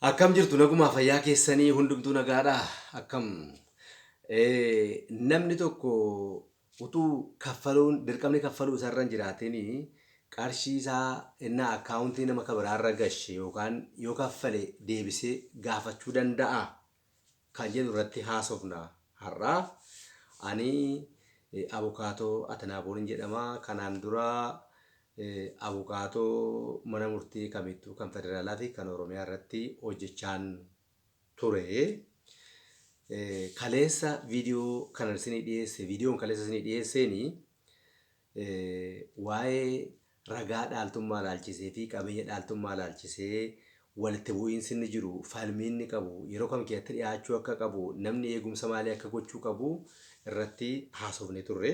Akkam jirtu? Nagumaa fayyaa keessanii? Hundumtuu nagaadhaa? Akkam? Namni tokko utuu kaffaluun dirqamni kaffaluu isarra hin jiraatin qarshii isaa innaa akkaawuntii nama kan biraarra gashe yookaan yoo kaffale deebisee gaafachuu danda'a kan jedhu irratti haasofna har'a. Ani abukaatoo Atanaabooriin jedhama. Kanaan dura abukaatoo mana murtii kamittuu kan federaalaa fi kan Oromiyaa irratti hojjechaan ture. Kaleessa viidiyoo kana isinii dhiyeesse, viidiyoon kaleessa isinii dhiyeesseeni waa'ee ragaa dhaaltummaa laalchisee fi qabeenya dhaaltummaa laalchisee walitti bu'iinsi inni jiru, falmii inni qabu, yeroo kam keessatti dhiyaachuu akka qabu, namni eegumsa maalii akka gochuu qabu irratti haasofne turre.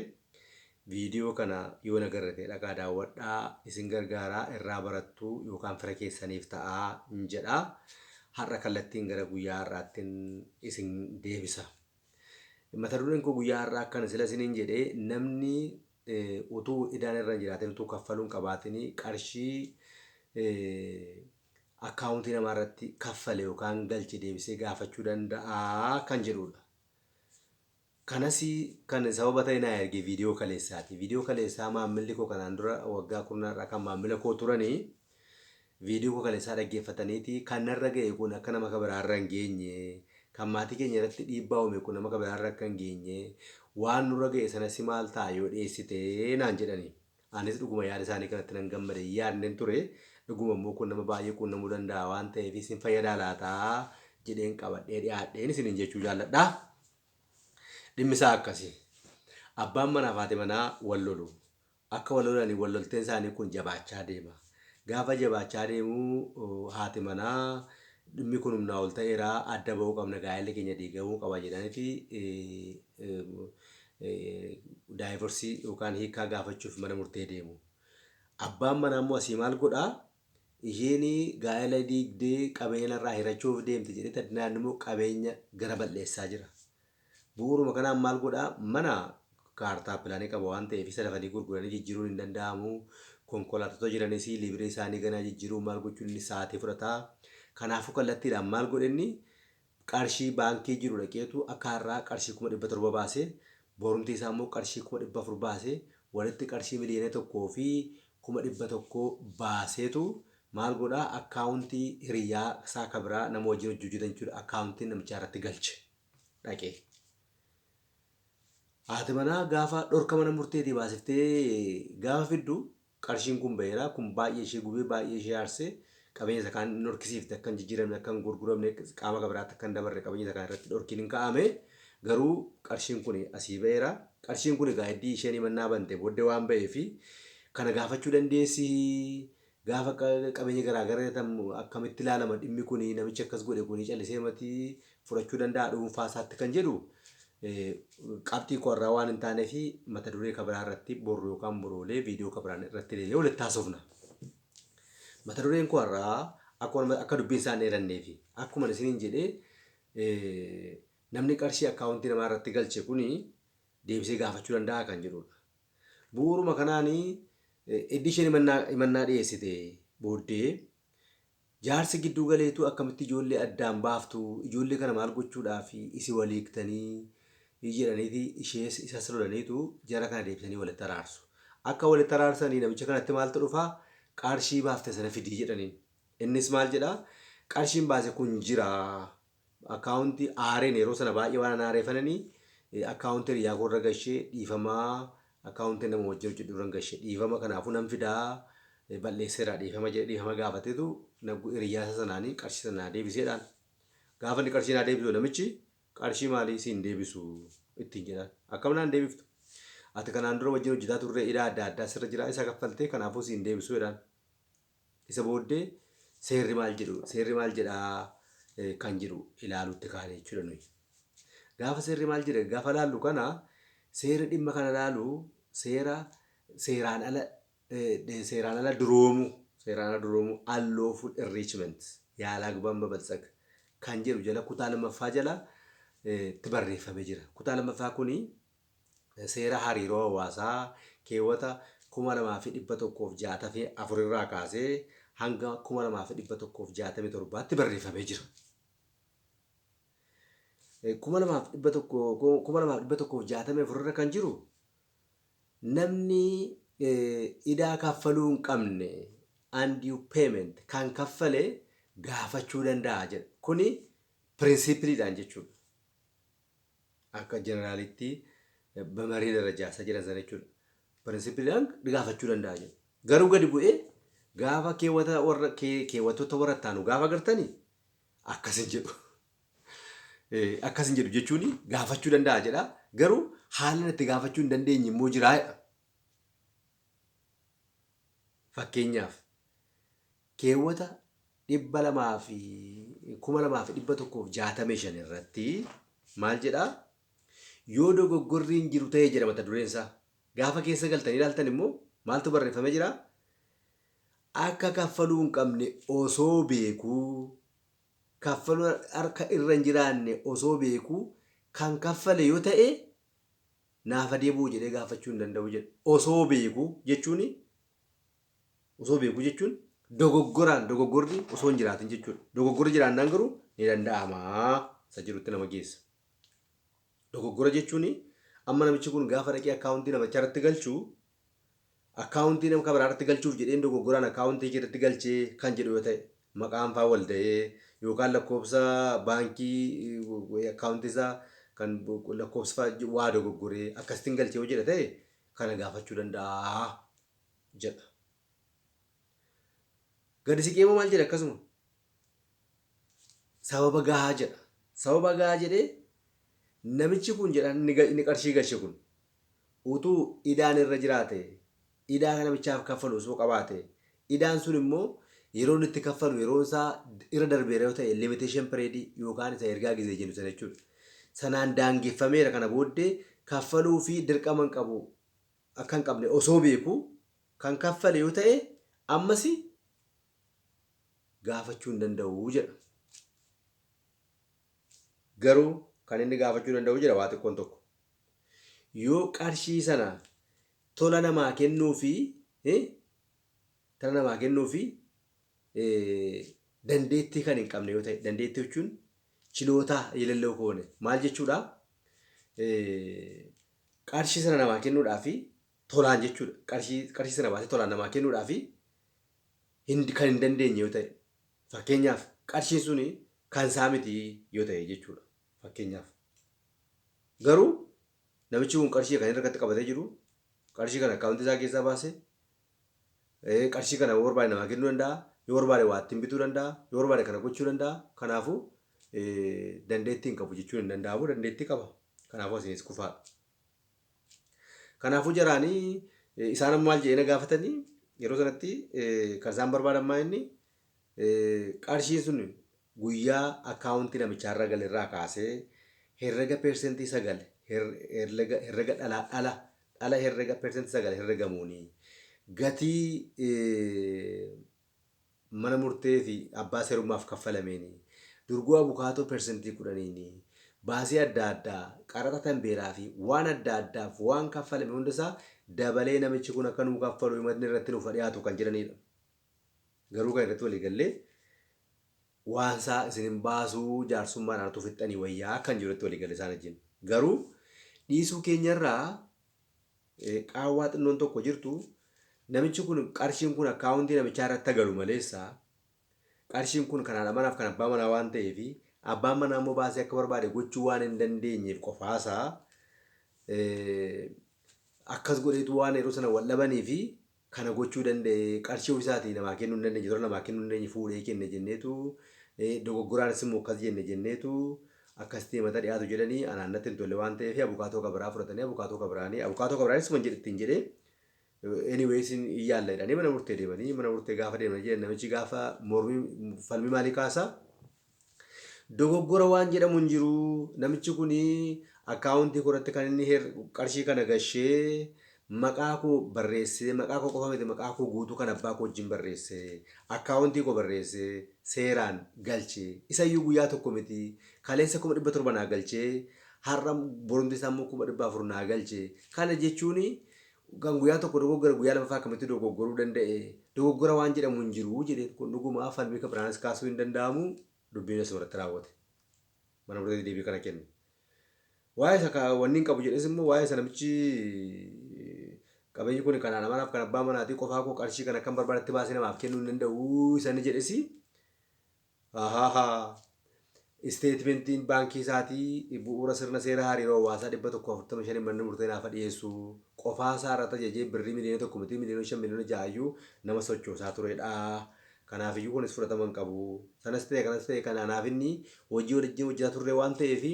Viidiyoo kana yoo hin agarre ta'e dhaqaa daawwadhaa, isin gargaaraa, irraa barattu yookaan fira keessaniif ta'aa jedha. Har'a kallattiin gara guyyaa har'aattiin isin deebisa. Mata dureen koo guyyaa har'aa akkana sila isiniin jedhee, namni utuu idaan irra hin jiraatin, utuu kaffaluu hin qabaatin qarshii akkaawuntii namaa irratti kaffale yookaan galche deebisee gaafachuu danda'a kan jedhudha. Kanas kan sababa ta'e naa erge viidiyoo kaleessaati. Viidiyoo kaleessaa maammilli koo kanaan dura waggaa kurnaarraa kan maammila koo turanii viidiyoo koo kaleessaa dhaggeeffataniiti kan narra ga'e kun akka nama kan biraarra hin geenye, kan maatii keenya irratti dhiibbaa uume kun nama kan biraarra akka hin geenye, waan nurra ga'e sanas maal ta'a yoo dhiyeessite naan jedhani. Anis dhuguma yaada isaanii kanatti nan gammade, hin yaadnen ture. Dhuguma immoo kun nama baay'ee quunnamuu danda'a waan ta'eef isin fayyadaa laataa jedheen qabadhee dhiyaadheen isiniin jechuu jaalladha. Dhimmi isaa akkasi. Abbaan manaa fi haati manaa wal lolu. Akka wal lolanii wal lolteen isaanii kun jabaachaa deema. Gaafa jabaachaa deemu haati manaa dhimmi kun humnaa ol ta'eera, adda ba'uu qabna, gaa'elli keenya diigamuu qaba jedhaniiti daayivorsii yookaan hiikkaa gaafachuuf mana murtee deemu. Abbaan manaa immoo asii maal godhaa? Isheen gaa'ela diigdee qabeenya narraa hirachuuf deemte jedhee addunaan immoo qabeenya gara bal'eessaa jira. Bu'uuruma kanaan maal godhaa? Mana kaartaa pilaanii qaba waan ta'eef isa dafanii gurguranii jijjiiruun hin danda'amu. Konkolaattota jiranis liibiree isaanii ganaa jijjiiruu maal gochuun inni sa'aatii fudhata. Kanaafuu kallattiidhaan maal godhe? Inni qarshii baankii jiru dhaqeetu akka har'aa qarshii 700,000 baase, borumtii isaa immoo qarshii 400,000 baase, walitti qarshii 1,100,000 baaseetu maal godhaa? Akkaawuntii hiriyaa isaa kabiraa nama wajjin hojii hojjetan jechuudha, akkaawuntii namichaa irratti galche dhaqee. Haati manaa gaafa dhorka mana murteetii baasiftee gaafa fiddu qarshiin kun ba'eera. Kun baay'ee ishee gubee, baay'ee ishee aarsee, qabeenya isa kaan hin dhorkisiifte, akka hin jijjiiramne, akka hin gurguramne, qaama kan biraatti akka hin dabarre qabeenya isa kaan irratti dhorkiin hin kaa'ame. Garuu qarshiin kun asii ba'eera. Qarshiin kun egaa iddii isheen himannaa bante booddee waan ba'eefi kana gaafachuu dandeessi. Gaafa qabeenya garaa gara jedhamu akkamitti ilaalama dhimmi kun? Namichi akkas godhe kun callisee matii fudhachuu danda'a dhuunfaa isaatti kan jedhu qabxii koo irraa waan hin taaneef mata duree kabiraa irratti borru yookaan boroolee viidiyoo kabiraan irratti deebi'ee walitti haasofna. Mata dureen koo irraa akkuma akka dubbiin isaan dheerannee fi akkuma isiniin jedhee, namni qarshii akkaawuntii namaa irratti galche kuni deebisee gaafachuu danda'a kan jedhudha. Bu'uuruma kanaan iddii isheen himannaa dhiyeessite booddee jaarsi gidduu galeetu akkamitti ijoollee addaan baaftu, ijoollee kana maal gochuudhaaf isi waliiktanii jedhaniiti ishees isas lolaniitu jara kana deebisanii walitti araarsu. Akka walitti araarsanii namicha kanatti maaltu dhufaa? Qarshii baafte sana fidii jedhaniin. Innis maal jedhaa? Qarshiin baase kun jira. Akkaawuntii aareen yeroo sana baay'ee waan aareeffananii akkaawuntii hiriyaa koo irra gashee dhiifamaa, akkaawuntii nama wajjin hojjedhu irra gashee dhiifama, kanaafuu nan fidaa, bal'eesseera, dhiifama jedhee dhiifama gaafateetu hiriyaa isa sanaanii qarshii sana naa deebiseedhaan. Gaafa inni qarshii naa deebisu namichi qarshii maalii siin deebisu ittiin jedhaan. Akkam naan deebiftu? Ati kanaan dura wajjin hojjetaa turre, idaa adda addaa sirra jira, isa kaffaltee, kanaafuu siin deebisu jedhaan. Isa booddee seerri maal jedhu, seerri maal jedhaa kan jedhu ilaaluutti kaane jechuudha nuyi. Gaafa seerri maal jedha gaafa laallu kana, seerri dhimma kana laalu seera seeraan ala duroomu, seeraan ala duroomu, unlawful enrichment, ያላግባብ መበልጸግ kan jedhu jala kutaa lammaffaa jala itti barreeffamee jira. Kutaa lammaffaa kuni seera hariiroo hawaasaa keewwata 2164 irraa kaasee hanga 2167tti barreeffamee jira. 2100, 2164 irra kan jiru namni idaa kaffaluu hin qabne, undue payment, kan kaffale gaafachuu danda'a jedha. Kuni principleiidhaan jechuudha. Akka generalitti በመርህ ደረጃ isa jedhan sana jechuudha. Principleiidhaan gaafachuu danda'a jedha. Garuu gadi bu'ee gaafa keewwata warra keewwattoota warra ittaanu gaafa agartanii akkas hin jedhu. Akkas hin jedhu jechuun gaafachuu danda'a jedha. Garuu haalli itti gaafachuu hin dandeenye immoo jira jedha. Fakkeenyaaf, keewwata 200 fi 2165 irratti maal jedhaa? Yoo dogoggorri hin jiru ta'ee jedha mata dureen isaa. Gaafa keessa galtanii ilaaltan immoo maaltu barreeffamee jira? Akka kaffaluu hin qabne osoo beekuu, kaffaluu harka irra hin jiraanne osoo beekuu kan kaffale yoo ta'e, naafa deebi'u jedhee gaafachuu hin danda'u jedha. Osoo beekuu jechuun, osoo beekuu jechuun dogoggoraan, dogoggorri osoo hin jiraatin jechuudha. Dogoggorri jiraannaan garuu ni danda'ama isa jirutti nama geessa. Dogoggora jechuun amma namichi kun gaafa dhaqee akkaawuntii namichaa irratti galchuu, akkaawuntii nama biraa irratti galchuuf jedheen dogoggoraan akkaawuntii irratti galchee kan jedhu yoo ta'e, maqaan faa wal ta'ee yookaan lakkoofsa baankii akkaawuntii isaa kan lakkoofsa faa waa dogoggoree akkasittiin galchee yoo jedha ta'e, kana gaafachuu danda'a jedha. Gadi siqee immoo maal jedha? Akkasuma sababa gahaa jedha. Sababa gahaa jedhee namichi kun jedha, inni qarshii galche kun utuu idaan irra jiraate, idaa namichaaf kaffalu osoo qabaate, idaan sun immoo yeroo inni itti kaffalu yeroo isaa irra darbeera yoo ta'e, limitation period yookaan isa ergaa gizee jennu sana jechuudha. Sanaan daangeffameera, kana booddee kaffaluu fi dirqama hin qabu akka hin qabne osoo beeku kan kaffale yoo ta'e, ammas gaafachuu hin danda'u jedha. Garuu kan inni gaafachuu danda'u jedha waa xiqqoon tokko. Yoo qarshii sana tola namaa kennuu fi tola namaa kennuu fi dandeettii kan hin qabne yoo ta'e, dandeettii jechuun ችሎታ የሌለው ከሆነ maal jechuudha? Qarshii sana namaa kennuudhaa fi tolaan jechuudha. Qarshii sana baasee tolaan namaa kennuudhaa fi kan hin dandeenye yoo ta'e, fakkeenyaaf qarshiin suni kan isaa miti yoo ta'e jechuudha. Fakkeenyaaf garuu namichi kun qarshii kan inni harkatti qabatee jiru, qarshii kana akkaawuntii isaa keessaa baasee, qarshii kana yoo barbaade namaa kennuu danda'a, yoo barbaade waa ittiin bituu danda'a, yoo barbaade kana gochuu danda'a. Kanaafuu dandeettii hin qabu jechuun hin danda'amu, dandeettii qaba. Kanaafuu asinis kufaadha. Kanaafuu jaraanii isaan amma maal jedhee na gaafatanii yeroo sanatti, kan isaan barbaadan maa inni qarshiin sun guyyaa akkaawuntii namichaarra galerraa kaasee herrega 9% herrega dhala herrega 9% herregamuuni gatii mana murtee fi abbaa seerummaaf kaffalameeni durgoo abukaatoo 10%n baasii adda addaa, qaraxa tambeeraa fi waan adda addaaf waan kaffalame hundasaa dabalee namichi kun akka nuu kaffalu himatni irratti nuuf dhiyaatu kan jedhanidha. Garuu kan irratti walii gallee waan isaa isin hin baasuu, jaarsummaadhaan utuu fixxanii wayyaa kan jirutti walii galle isaan wajjin. Garuu dhiisuu keenyarraa qaawwaa xinnoon tokko jirtu, namichi kun qarshiin kun akkaawuntii namichaa irratti agalu maleessa, qarshiin kun kan haadha manaaf kan abbaa manaa waan ta'eef, abbaan manaa immoo baasee akka barbaade gochuu waan hin dandeenyeef, qofaasaa akkas godheetu waan yeroo sana wal dhabanii fi kana gochuu danda'e, qarshii ofiisaatii namaa kennuu hin dandeenye, tola namaa kennuu hin dandeenye, fuudhee kenne jenneetu, dogoggoraanis immoo akkas jenne jenneetu akkasitti himata dhiyaatu jedhanii anaan natti hin tolle waan ta'eef, abukaatoo kabiraa fudhatanii abukaatoo kabiraanis suma ittiin jedhee, anyways hin yaalla jedhanii mana murtee deemanii, mana murtee gaafa deemanii jedhan, namichi gaafa mormii falmii maalii kaasaa, dogoggora waan jedhamu hin jiru, namichi kuni akkaawuntii koratti kan inni qarshii kana gashee maqaa koo barreessee, maqaa koo qofa miti, maqaa koo guutuu kan abbaa koo wajjin barreessee, akkaawuntii koo barreessee seeraan galchee, isayyuu guyyaa tokko miti, kaleessa 700,000 naa galchee, har'a borumti isaa immoo 400,000 naa galchee. Kana jechuun Kan guyyaa tokko dogoggora guyyaa lamaffaa akkamitti dogoggoruu danda'e? Dogoggora waan jedhamu hin jiru jedhee kun dhugumaa falmii kan biraanis kaasuu hin danda'amu dubbiin asuma irratti raawwate. Mana murteetti deebii kana kenne. Waa'ee isa wanni hin qabu jedhes immoo waa'ee isa namichi qabeenyi kun kan haadha manaaf kan abbaa manaatii qofaa koo qarshii kana akkan barbaadetti baasee namaaf kennuu hin danda'u isa inni jedhesi. Ahaha. Isteetmentiin baankii isaatii bu'uura sirna seera hariiroo hawaasaa 145 manni murtee naaf dhiyeessu qofaa isaa irratti ajajee birrii miliyoona 1 miti miliyoona 5 miliyoona 6 iyyuu nama sochoosaa turedha. Kanaaf iyyuu kunis fudhatama hin qabu. Sanas ta'e kanas ta'e kan anaaf inni hojii waliin hojjetaa turre waan ta'eef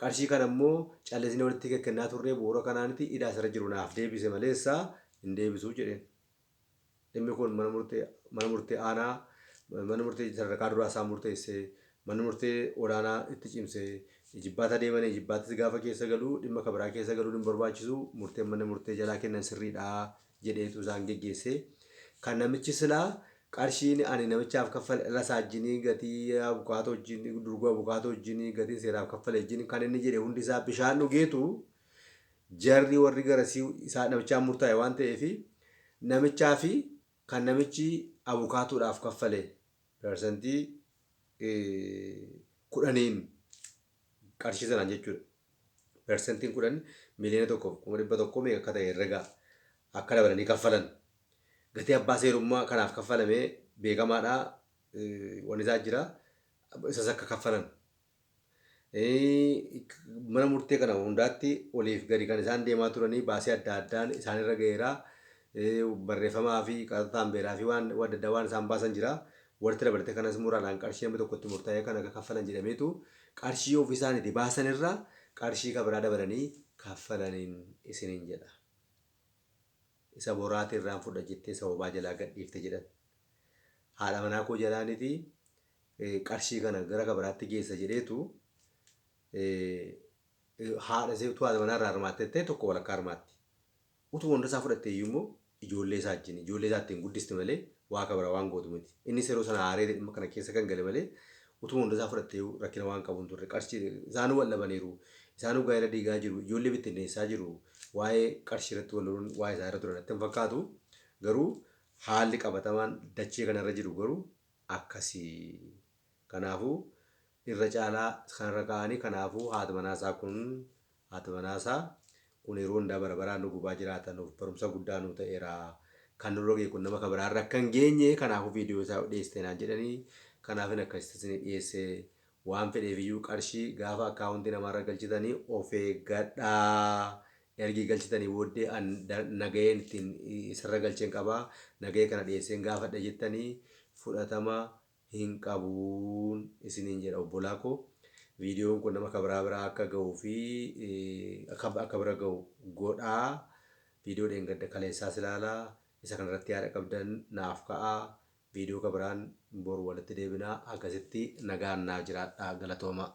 qarshii kana immoo callisnee walitti kennaa turre bu'uura kanaaniti idaa isarra jiru naaf deebise maleessa hin deebisuu jedheen. Dhimmi kun mana murtee mana murtee aanaa mana murtee sadarkaa duraa isaa murteesse manni murtee olaanaa itti cimse jibbaata deemanii jibbaattis gaafa keessa galuu dhimma kabiraa keessa galuun hin barbaachisu murteen mana murtee jalaa kennan sirriidha jedheetu isaan geggeesse. Kan namichi silaa qarshiin ani namichaaf kaffale dhala isaa wajjinii gatii abukaatoo wajjin durgoo abukaatoo wajjin gatii seeraaf kaffale wajjin kan inni jedhe hundi isaa bishaan dhugeetu jarri warri garasii isaa namichaan murtaa'e waan ta'eef namichaa fi kan namichi abukaatoodhaaf kaffale persentii 10n qarshii sanaan jechuudha. Persentiin 10 1,100,000 meeqa akka ta'e herregaa akka dabalanii kaffalan. Gatii abbaa seerummaa kanaaf kaffalamee beekamaadha. Wanni isaa jira. Isas akka kaffalan. Mana murtee kana hundaatti oliif gadi kan isaan deemaa turanii baasii adda addaan isaanirra ga'eera. Barreeffamaa fi qaxataan beeraa fi waan adda addaa waan isaan baasan jira. Walitti dabalatee kanas muraadhaan qarshii namni tokkotti murtaa'ee kan akka kaffalan jedhameetu qarshii ofii isaaniitii baasanirra qarshii kabiraa dabalanii kaffalaniin isiniin jedha. Isa boraatii irraan fudha jettee sababaa jalaa gadhiifte jedhan. Haadha manaa koo jalaaniti qarshii kana gara kabiraatti geessa jedheetu haadha ishee utuu haadha manaa irraa hirmaattee ta'e tokko walakkaa hirmaatti. Utuu hunda isaa fudhatte iyyuu immoo ijoollee isaa wajjin ijoollee isaa ittiin guddisti malee waa kabira waan gootu miti. Innis yeroo sana aaree dhimma kana keessa kan gale malee utuu hunda isaa fudhatte rakkina waan qabu hin turre. Qarshii isaanuu wal dhabaniiru. Isaanuu gaa'ela diigaa jiru. Ijoollee bittinneessaa jiru. Waa'ee qarshii irratti wal loluun waa'ee isaa irra ture natti hin fakkaatu. Garuu haalli qabatamaan dachee kanarra jiru garuu akkasii. Kanaafuu irra caalaa kanarra kaa'anii kanaafuu haati manaa isaa kun haati manaa isaa kun yeroo hundaa bara baraan nu gubaa jiraata nuuf barumsa guddaa nu ta'eera. Kan nurra ga'e kun nama kan biraarra akka hin geenye kanaafuu viidiyoo isaa dhiyeessite naan jedhanii kanaafin akkasitti isinii dhiyeesse waan fedheef iyyuu qarshii gaafa akkaawuntii namaarra galchitanii of eeggadhaa. Ergii galchitanii booddee an nagaheen ittiin isarra galcheen qaba nagahee kana dhiyeesseen gaafadha jettanii fudhatama hin qabuun isiniin jedha obbolaa koo. Viidiyoon kun nama kabiraa biraa akka ga'uu fi akka bira ga'u godhaa. Viidiyoo dheengadda kaleessaas ilaalaa. Isa kanarratti yaada qabdan naaf ka'aa. Viidiyoo kabiraan boru walitti deebinaa. Akkasitti nagaan naaf jiraadhaa. Galatooma.